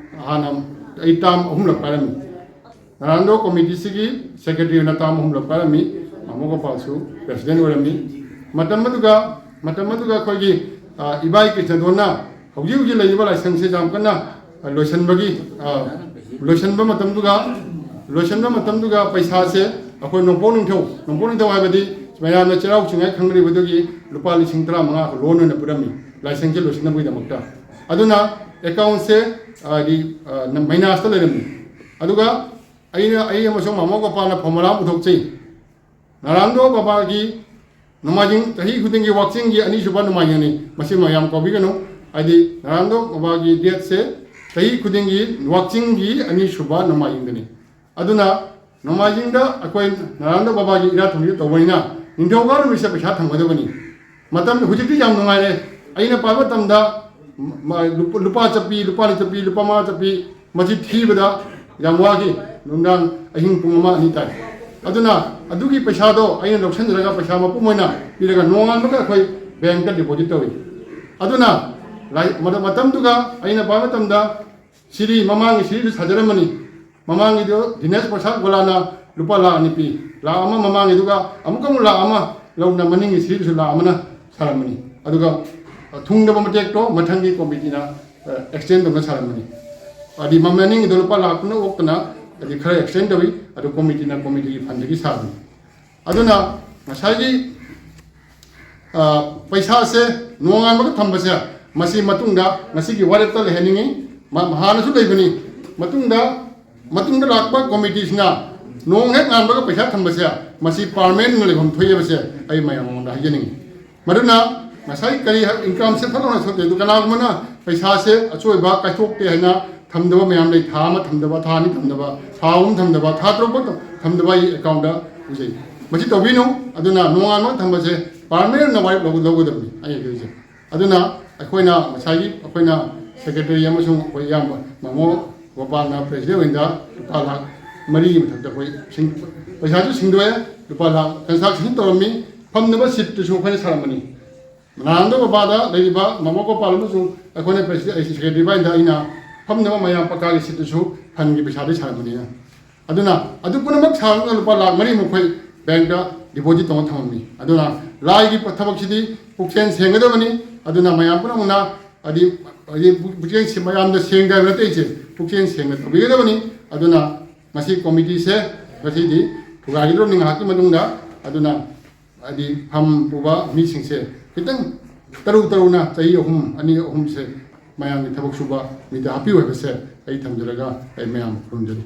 ꯍꯥꯟꯅ ꯑꯩ ꯇꯥꯝ ꯑꯍꯨꯝꯂꯛ ꯄꯥꯏꯔꯝꯃꯤ꯫ ꯅꯥꯔꯥꯟꯗꯣ ꯀꯣꯃꯤꯇꯤꯁꯤꯒꯤ ꯁꯦꯀ꯭ꯔꯦꯇꯔꯤ ꯑꯣꯏꯅ ꯇꯥꯝ ꯑꯍꯨꯝꯂꯛ ꯄꯥꯏꯔꯝꯃꯤ꯫ ꯃꯃꯣ ꯒꯣꯄꯥꯜꯁꯨ ꯄ꯭ꯔꯦꯁꯤꯗꯦꯟ ꯑꯣꯏꯔꯝꯃꯤ꯫ ꯃꯇꯝ ꯑꯗꯨꯒ, ꯃꯇꯝ ꯑꯗꯨꯒ ꯑꯩꯈꯣꯏꯒꯤ, ꯑ, ꯏꯕꯥꯏ ꯀ꯭ꯔꯤꯁꯅꯗꯣꯟꯅ ꯍꯧꯖꯤꯛ ꯍꯧꯖꯤꯛ ꯂꯩꯔꯤꯕ ꯂꯥꯏꯁꯪꯁꯦ ꯌꯥꯝ ꯀꯟꯅ, ꯑ, ꯂꯣꯏꯁꯤꯟꯕꯒꯤ, ꯑ, ꯂꯣꯏꯁꯤꯟꯕ ꯃꯇꯝꯗꯨꯒ, ꯂꯣꯏꯁꯤꯟꯕ ꯃꯇꯝꯗꯨꯒ ꯄꯩꯁꯥꯁꯦ ꯑꯩꯈꯣꯏ ꯅꯣꯡꯄꯣꯛ ꯅꯤꯡꯊꯧ, ꯅꯣꯡꯄꯣꯛ ꯅꯤꯡꯊꯧ ꯍꯥꯏꯕꯗꯤ ꯃꯌꯥꯝꯅ ꯆꯩꯔꯥꯎ ꯆꯤꯡꯉꯥꯏ ꯈꯪꯅꯔꯤꯕꯗꯨꯒꯤ ꯂꯨꯄꯥ ꯂꯤꯁꯤꯡ ꯇꯔꯥꯃꯉꯥ ꯂꯣꯟ ꯑꯣꯏꯅ ꯄꯤꯔꯝꯃꯤ ꯂꯥꯏꯁꯪꯁꯦ ꯂꯣꯏꯁꯤꯟꯅꯕꯒꯤꯗꯃꯛꯇ꯫ ꯑꯗꯨꯅ ꯑꯦꯀꯥꯎꯟꯁꯦ, ꯍꯥꯏꯗꯤ, ꯑ, ꯃꯥꯏꯅꯁꯇ ꯂꯩꯔꯝꯃꯤ꯫ ꯑꯗꯨꯒ ꯑꯩꯅ, ꯑꯩ ꯑꯃꯁꯨꯡ ꯃꯃꯣ ꯒꯣꯄꯥꯜꯅ ꯐꯣꯔꯃꯨꯂꯥ ꯑꯃ ꯄꯨꯊꯣꯛꯆꯩ꯫ ꯅꯥꯔꯥꯟꯗꯣ ꯕꯕꯥꯒꯤ ꯅꯣꯡꯃꯥꯏꯖꯤꯡ, ꯆꯍꯤ ꯈꯨꯗꯤꯡꯒꯤ ꯋꯥꯛꯆꯤꯡꯒꯤ ꯑꯅꯤꯁꯨꯕ ꯅꯣꯡꯃꯥꯏꯖꯤꯡꯅꯤ꯫ ꯃꯁꯤ ꯃꯌꯥꯝ ꯀꯥꯎꯕꯤꯒꯅꯨ꯫ ꯍꯥꯏꯗꯤ ꯅꯥꯔꯥꯟꯗꯣ ꯕꯕꯥꯒꯤ ꯗꯦꯠꯁꯦ ꯆꯍꯤ ꯈꯨꯗꯤꯡꯒꯤ ꯋꯥꯛꯆꯤꯡꯒꯤ ꯑꯅꯤꯁꯨꯕ ꯅꯣꯡꯃꯥꯏꯖꯤꯡꯗꯅꯤ꯫ ꯑꯗꯨꯅ ꯅꯣꯡꯃꯥꯏꯖꯤꯡꯗ ꯑꯩꯈꯣꯏ ꯅꯥꯔꯥꯟꯗꯣ ꯕꯕꯥꯒꯤ ꯏꯔꯥꯠ ꯊꯧꯅꯤꯗ ꯇꯧꯕꯅꯤꯅ ꯅꯤꯡꯊꯧꯀꯥ ꯅꯨꯃꯤꯠꯁꯦ ꯄꯩꯁꯥ ꯊꯝꯒꯗꯕꯅꯤ꯫ ꯃꯇꯝ ꯍꯧꯖꯤꯛꯇꯤ ꯌꯥꯝ ꯅꯨꯡꯉꯥꯏꯔꯦ꯫ ꯑꯩꯅ ꯄꯥꯕ ꯃꯇꯝꯗ ꯃ-, ꯂꯨꯄꯥ, ꯂꯨꯄꯥ ꯆꯠꯄꯤ, ꯂꯨꯄꯥ ꯑꯅꯤ ꯆꯠꯄꯤ, ꯂꯨꯄꯥ ꯃꯉꯥ ꯆꯠꯄꯤ, ꯃꯁꯤ ꯊꯤꯕꯗ ꯌꯥꯝ ꯋꯥꯈꯤ꯫ ꯅꯨꯡꯗꯥꯡ ꯑꯍꯤꯡ ꯄꯨꯡ ꯑꯃ ꯑꯅꯤ ꯇꯥꯏ꯫ ꯑꯗꯨꯅ ꯑꯗꯨꯒꯤ ꯄꯩꯁꯥꯗꯣ ꯑꯩꯅ ꯂꯧꯁꯤꯟꯖꯔꯒ ꯄꯩꯁꯥ ꯃꯄꯨꯝ ꯑꯣꯏꯅ ꯄꯤꯔꯒ ꯅꯣꯡꯉꯥꯟꯕꯒ ꯑꯩꯈꯣꯏ ꯕꯦꯡꯛꯇ ꯗꯤꯄꯣꯖꯤꯠ ꯇꯧꯏ꯫ ꯑꯗꯨꯅ ꯂꯥꯏ-, ꯃꯇꯝ-, ꯃꯇꯝꯗꯨꯒ ꯑꯩꯅ ꯄꯥꯕ ꯃꯇꯝꯗ ꯁꯤꯔꯤ, ꯃꯃꯥꯡꯒꯤ ꯁꯤꯔꯤꯗꯨ ꯁꯥꯖꯔꯝꯕꯅꯤ꯫ ꯃꯃꯥꯡꯒꯤꯗꯨ ꯗꯤꯅꯦꯁ ꯄ꯭ꯔꯁꯥꯗ ꯒꯣꯂꯥꯅ ꯂꯨꯄꯥ ꯂꯥꯈ ꯑꯅꯤ ꯄꯤ, ꯂꯥꯈ ꯑꯃ ꯃꯃꯥꯡꯒꯤꯗꯨꯒ ꯑꯃꯨꯛꯀ ꯑꯃꯨꯛ ꯂꯥꯈ ꯑꯃ ꯂꯧꯅ ꯃꯅꯤꯡꯒꯤ ꯁꯤꯔꯤꯗꯨꯁꯨ ꯂꯥꯈ ꯑꯃꯅ ꯁꯥꯔꯝꯕꯅꯤ꯫ ꯑꯗꯨꯒ, ꯑ, ꯊꯨꯡꯗꯕ ꯃꯇꯦꯛꯇꯣ ꯃꯊꯪꯒꯤ ꯀꯣꯃꯤꯇꯤꯅ, ꯑ, ꯑꯦꯛꯁꯇꯦꯟ ꯇꯧꯅ ꯁꯥꯔꯝꯕꯅꯤ꯫ ꯍꯥꯏꯗꯤ ꯃ-, ꯃꯅꯤꯡꯒꯤꯗꯣ ꯂꯨꯄꯥ ꯂꯥꯈ ꯀꯨꯟꯅ ꯑꯣꯛꯇꯅ ꯍꯥꯏꯗꯤ ꯈꯔ ꯑꯦꯛꯁꯇꯦꯟ ꯇꯧꯏ, ꯑꯗꯨ ꯀꯣꯃꯤꯇꯤꯅ ꯀꯣꯃꯤꯇꯤꯒꯤ ꯐꯟꯗꯒꯤ ꯁꯥꯕꯅꯤ꯫ ꯑꯗꯨꯅ ꯉꯁꯥꯏꯒꯤ, ꯑ, ꯄꯩꯁꯥꯁꯦ ꯅꯣꯡꯉꯥꯟꯕꯒ ꯊꯝꯕꯁꯦ, ꯃꯁꯤ ꯃꯇꯨꯡꯗ ꯉꯁꯤꯒꯤ ꯋꯥꯔꯦꯞꯇ ꯂꯩꯍꯟꯅꯤꯡꯉꯤ꯫ ꯃ-, ꯍꯥꯟꯅꯁꯨ ꯂꯩꯕꯅꯤ꯫ ꯃꯇꯨꯡꯗ, ꯃꯇꯨꯡꯗ ꯂꯥꯛꯄ ꯀꯣꯃꯤꯇꯤꯁꯤꯅ ꯅꯣꯡ ꯍꯦꯛ ꯉꯥꯟꯕꯒ ꯄꯩꯁꯥ ꯊꯝꯕꯁꯦ, ꯃꯁꯤ ꯄꯥꯔꯃꯦꯟꯅ ꯂꯩꯐꯝ ꯊꯣꯛꯏ ꯍꯥꯏꯕꯁꯦ ꯑꯩ ꯃꯌꯥꯝ ꯃꯉꯣꯟꯗ ꯍꯥꯏꯖꯅꯤꯡꯉꯤ꯫ ꯃꯗꯨꯅ ꯉꯁꯥꯏ ꯀꯔꯤ ꯍꯥꯏ-, ꯏꯟꯀꯝꯁꯦ ꯐꯠ ꯂꯥꯎꯅ ꯊꯣꯛꯇꯦ꯫ ꯑꯗꯨ ꯀꯅꯥꯒꯨꯝꯕꯅ ꯄꯩꯁꯥꯁꯦ ꯑꯆꯣꯏꯕ ꯀꯥꯏꯊꯣꯛꯇꯦ ꯍꯥꯏꯅ ꯊꯝꯗꯕ ꯃꯌꯥꯝ ꯂꯩ꯫ ꯊꯥ ꯑꯃ ꯊꯝꯗꯕ, ꯊꯥ ꯑꯅꯤ ꯊꯝꯗꯕ, ꯊꯥ ꯑꯍꯨꯝ ꯊꯝꯗꯕ, ꯊꯥ ꯇꯔꯨꯛ ꯐꯥꯎ ꯊꯝꯗꯕ ꯑꯩ ꯑꯦꯀꯥꯎꯟꯗ ꯎꯖꯩ꯫ ꯃꯁꯤ ꯇꯧꯕꯤꯅꯨ꯫ ꯑꯗꯨꯅ ꯅꯣꯡꯉꯥꯟꯕ ꯊꯝꯕꯁꯦ ꯄꯥꯔꯃꯦꯟꯅ ꯋꯥꯔꯦꯞ ꯂꯧ-, ꯂꯧꯒꯗꯕꯅꯤ ꯑꯩ ꯍꯥꯏꯖꯔꯤꯁꯦ꯫ ꯑꯗꯨꯅ ꯑꯩꯈꯣꯏꯅ ꯉꯁꯥꯏꯒꯤ ꯑꯩꯈꯣꯏꯅ ꯁꯦꯀ꯭ꯔꯦꯇꯔꯤ ꯑꯃꯁꯨꯡ ꯑꯩꯈꯣꯏ ꯏꯌꯥꯝꯕ ꯃꯃꯣ ꯒꯣꯄꯥꯜꯅ ꯄ꯭ꯔꯦꯁꯤꯗꯦꯟ ꯑꯣꯏꯅ ꯂꯨꯄꯥ ꯂꯥꯈ ꯃꯔꯤꯒꯤ ꯃꯊꯛꯇ ꯑꯩꯈꯣꯏ ꯁꯤꯡ-, ꯄꯩꯁꯥꯁꯨ ꯁꯤꯡꯗꯣꯛꯑꯦ, ꯂꯨꯄꯥ ꯂꯥꯈ ꯇ꯭ꯔꯥꯟꯁꯥꯛꯁꯟ ꯇꯧꯔꯝꯃꯤ, ꯐꯝꯅꯕ ꯁꯤꯠꯇꯨꯁꯨ ꯑꯩꯈꯣꯏꯅ ꯁꯥꯔꯝꯕꯅꯤ꯫ ꯅꯍꯥꯟꯗꯣ ꯒꯣꯄꯥꯜꯗ ꯂꯩꯔꯤꯕ ꯃꯃꯣ ꯒꯣꯄꯥꯜ ꯑꯃꯁꯨꯡ ꯑꯩꯈꯣꯏꯅ ꯄ꯭ꯔꯦꯁꯤꯗꯦꯟ, ꯑꯩ ꯁꯦꯀ꯭ꯔꯦꯇꯔꯤ ꯏꯕꯥꯅꯤꯗ ꯑꯩꯅ ꯐꯝꯅꯕ ꯃꯌꯥꯝ ꯄꯀꯥꯒꯤ ꯁꯤꯠꯇꯨꯁꯨ ꯐꯟꯒꯤ ꯄꯩꯁꯥꯗꯒꯤ ꯁꯥꯔꯝꯕꯅꯤꯅ꯫ ꯑꯗꯨꯅ ꯑꯗꯨ ꯄꯨꯝꯅꯃꯛ ꯁꯥꯔꯒ ꯂꯨꯄꯥ ꯂꯥꯈ ꯃꯔꯤꯃꯨꯛ ꯑꯩꯈꯣꯏ ꯕꯦꯡꯛꯇ ꯗꯤꯄꯣꯖꯤꯠ ꯇꯧꯔ ꯊꯝꯃꯝꯃꯤ꯫ ꯑꯗꯨꯅ ꯂꯥꯏꯒꯤ ꯊꯕꯛꯁꯤꯗꯤ ꯄꯨꯛꯆꯦꯜ ꯁꯦꯡꯒꯗꯕꯅꯤ꯫ ꯑꯗꯨꯅ ꯃꯌꯥꯝ ꯄꯨꯝꯅꯃꯛꯅ ꯍꯥꯏꯗꯤ, ꯍꯥꯏꯗꯤ ꯄꯨꯛꯆꯦꯜ ꯁꯦ-, ꯃꯌꯥꯝꯗ ꯁꯦꯡꯗꯦ ꯍꯥꯏꯕ ꯅꯠꯇꯦ ꯑꯩꯁꯦ, ꯄꯨꯛꯆꯦꯜ ꯁꯦꯡꯅ ꯇꯧꯕꯤꯒꯗꯕꯅꯤ꯫ ꯑꯗꯨꯅ ꯃꯁꯤ ꯀꯣꯃꯤꯇꯤꯁꯦ ꯉꯁꯤꯗꯤ ꯊꯨꯒꯥꯏꯒꯗꯧꯔꯕꯅꯤ ꯉꯥꯏꯍꯥꯛꯀꯤ ꯃꯇꯨꯡꯗ꯫ ꯑꯗꯨꯅ ꯍꯥꯏꯗꯤ ꯐꯝ ꯄꯨꯕ ꯃꯤꯁꯤꯡꯁꯦ ꯈꯤꯇꯪ ꯇꯔꯨ ꯇꯔꯨꯅ ꯆꯍꯤ ꯑꯍꯨꯝ, ꯑꯅꯤ ꯑꯍꯨꯝꯁꯦ ꯃꯌꯥꯝꯒꯤ ꯊꯕꯛ ꯁꯨꯕ ꯃꯤꯗ ꯍꯥꯞꯄꯤꯌꯨ ꯍꯥꯏꯕꯁꯦ ꯑꯩ ꯊꯝꯖꯔꯒ ꯑꯩ ꯃꯌꯥꯝ ꯈꯨꯔꯨꯝꯖꯔꯤ꯫